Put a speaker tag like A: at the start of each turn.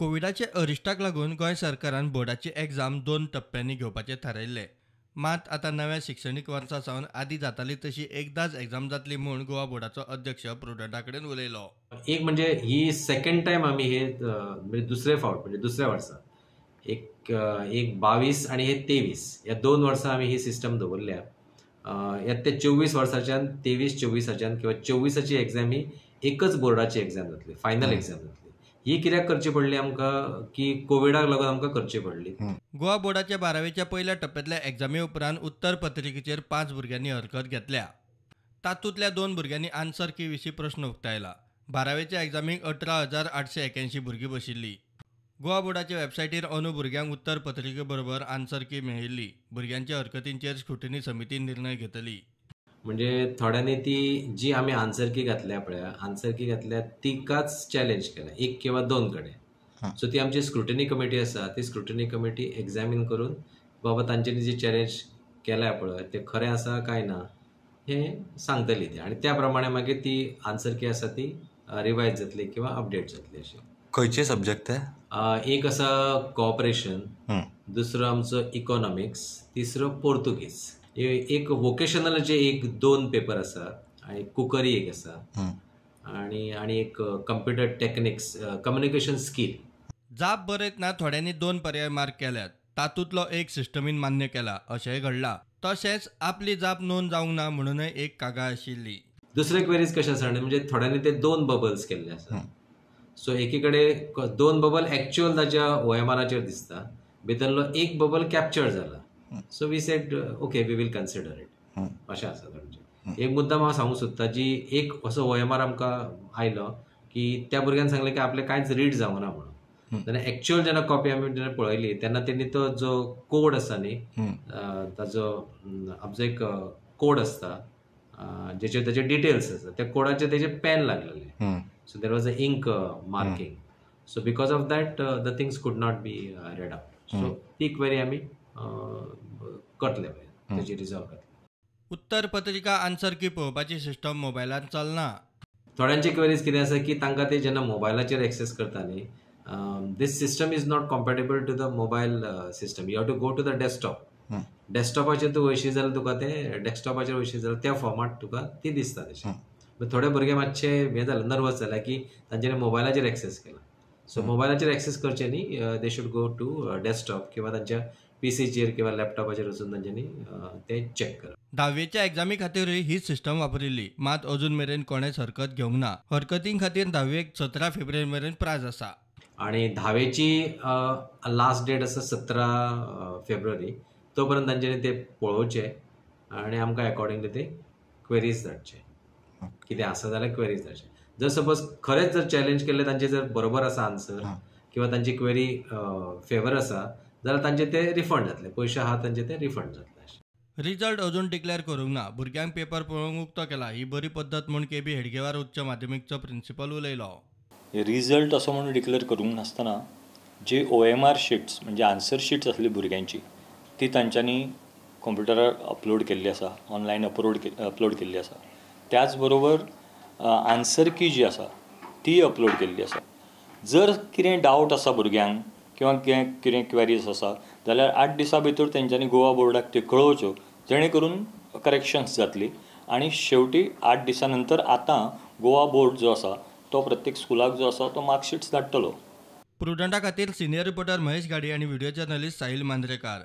A: कोविडाचे अरिश्टाक लागून गोंय सरकारान बोर्डाची एग्जाम 2 टप्प्यांनी घेवपाचें थारायिल्लें. मात आतां नव्या शिक्षणीक वर्सा सावन आदी जाताली तशी एकदांच एग्जाम जातली म्हूण गोवा बोर्डाचो अध्यक्ष प्रुडंटा कडेन उलयलो.
B: एक म्हणजे ही सेकंड टायम आमी हे म्हणजे दुसरे फावट म्हणजे दुसऱ्या वर्सा एक एक 22 आनी हे 23 ह्या 2 वर्सां आमी ही सिस्टम दवरल्या. ह्या ते 24 वर्साच्यान 23 24 किंवा 24 एग्जाम ही एकच बोर्डाची एग्जाम जातली, फायनल एग्जाम जातली. ही कित्याक करची पडली आमकां की कोविडाक लागून आमकां करची पडली.
A: गोवा बोर्डाच्या 12वेच्या पयल्या टप्प्यांतल्या एग्जामी उपरांत उत्तर पत्रिकेचेर 5 भुरग्यांनी हरकत घेतल्या. तातूंतल्या 2 भुरग्यांनी आन्सर की विशीं प्रश्न उक्तायला. 12वेच्या एग्जामीक 18,881 भुरगीं बशिल्ली. गोवा बोर्डाच्या वेबसायटीर अंदू भुरग्यांक उत्तर पत्रिके बरोबर आन्सर की मेळिल्ली. भुरग्यांच्या हरकतींचेर स्क्रुटिनी समिती निर्णय घेतली.
B: म्हणजे थोड्यांनी ती जी आमी आन्सर की घातल्या पळय, आन्सर की घातल्या तिकाच चॅलेंज केल्या 1 किंवा 2 कडेन. सो ती आमची स्क्रुटिनी कमिटी आसा, ती स्क्रुटिनी कमिटी एग्जामीन करून बाबा तांच्यांनी जी चॅलेंज केल्या पळय ते खरें आसा काय ना हें सांगतली ती, आनी त्या प्रमाणे मागीर ती आन्सर की आसा ती रिवायज जातली किंवा अपडेट जातली. अशी
C: खंयचे सब्जेक्ट ते?
B: एक आसा कॉपरेशन, दुसरो आमचो इकॉनॉमिक्स, तिसरो पोर्तुगीज, एक वोकेशनलाचे 1-2 पेपर आसा आनी कुकरी एक आसा आनी आनी एक कंप्युटर टेक्निक्स कम्युनिकेशन स्कील.
A: जाप बरयतना थोड्यांनी 2 पर्याय मार्क केल्यात, तातूंतलो एक सिस्टमीन मान्य केला अशेंय घडलां. तशेंच आपली जाप नोंद जावंक ना म्हणूनय एक कागाळ आशिल्ली.
B: दुसरे क्वेरीज कशें आसा म्हणजे थोड्यांनी ते 2 बबल्स केल्ले आसा. सो एकी कडेन 2 बबल एक्चुअल ताच्या ओएमआराचेर दिसता, भितरलो 1 बबल कॅप्चर जाला. So we said okay we will consider it. अशें आसा म्हणजे एक मुद्दाम हांव सांगूंक सोदता जी एक असो ओएमआर आमकां आयलो की त्या भुरग्यान सांगलें की आपलें कांयच रीड जावना म्हणून. तेन्ना एक्चुअल जेन्ना कॉपी आमी जेन्ना पळयली तेन्ना तेणी तो जो कोड आसा न्ही ताजो आमचो एक कोड आसता जेचेर ताचे डिटेल्स आसा, त्या कोडाचेर तेजे pen लागलेलें. So there was a ink marking. So because of that the things could not be read out. So ती क्वेरी आमी करतले ताची रिजॉल्व करतले.
A: उत्तर पत्रिका आन्सर की पळोवपाची सिस्टम मोबायलान चलना.
B: थोड्यांचे क्वेरीज कितें आसा की तांकां ते जेन्ना मोबायलाचेर एक्सेस करता न्ही, this system is not compatible to the mobile system. You have to go to the desktop. डेस्कटॉपाचेर तूं वयशी जाल्यार तुका ते डेस्कटॉपाचेर वयशी जाल्यार त्या फॉर्माट तुका ती दिसता. तशें थोडे भुरगे मातशे हें जाले, नर्वस जाले की तांच्यांनी मोबायलाचेर एक्सेस केला. सो मोबायलाचेर एक्सेस करचे न्ही, they should go to desktop किंवा तांच्या पीसीचेर किंवा लॅपटॉपाचेर वचून तांच्यांनी ते चॅक करप.
A: 10वेच्या एग्जामी खातीरूय हीच सिस्टम वापरिल्ली, मात अजून मेरेन कोणेच हरकत घेवंक ना. हरकतीं खातीर 10वेक 17 फेब्रुवारी मेरेन प्राज आसा.
B: आनी 10वेची लास्ट डेट आसा 17 फेब्रुवारी, तो पर्यंत तांच्यांनी ते पळोवचे आनी आमकां एकॉर्डिंगली ते क्वेरीज धाडचे. कितें आसा जाल्यार क्वेरीज धाडचे. जर सपोज खरेंच जर चॅलेंज केल्ले तांचे जर बरोबर आसा आन्सर किंवा तांची क्वेरी फेवर आसा जाल्यार तांचे ते रिफंड जातले, पयशे आहा तांचे ते रिफंड जातले.
A: रिजल्ट अजून डिक्लेअर करूंक ना. भुरग्यांक पेपर पळोवंक उक्तो केला ही बरी पद्दत म्हूण केबी हेडगेवार उच्च माध्यमिकचो प्रिन्सिपल उलयलो.
D: रिजल्ट असो म्हणून डिक्लेअर करूंक नासतना जे ओएमआर शीट्स म्हणजे आन्सर शीट्स आसली भुरग्यांची ती तांच्यांनी कंप्युटरार अपलोड केल्ली आसा, ऑनलायन अपलोड केल्ली आसा. त्याच बरोबर आन्सर की जी आसा ती अपलोड केल्ली आसा. जर कितें डावट आसा भुरग्यांक किंवा कितें क्वेरीज आसा जाल्यार 8 दिसां भितर तेंच्यांनी गोवा बोर्डाक त्यो कळोवच्यो, जेणे करून करेक्शन्स जातली. आनी शेवटी 8 दिसां नंतर आतां गोवा बोर्ड जो आसा तो प्रत्येक स्कुलाक जो आसा तो मार्कशीट्स धाडटलो.
A: प्रुडंटा खातीर सिनियर रिपोर्टर महेश गाडी आनी व्हिडिओ जर्नलिस्ट साहिल मांद्रेकार.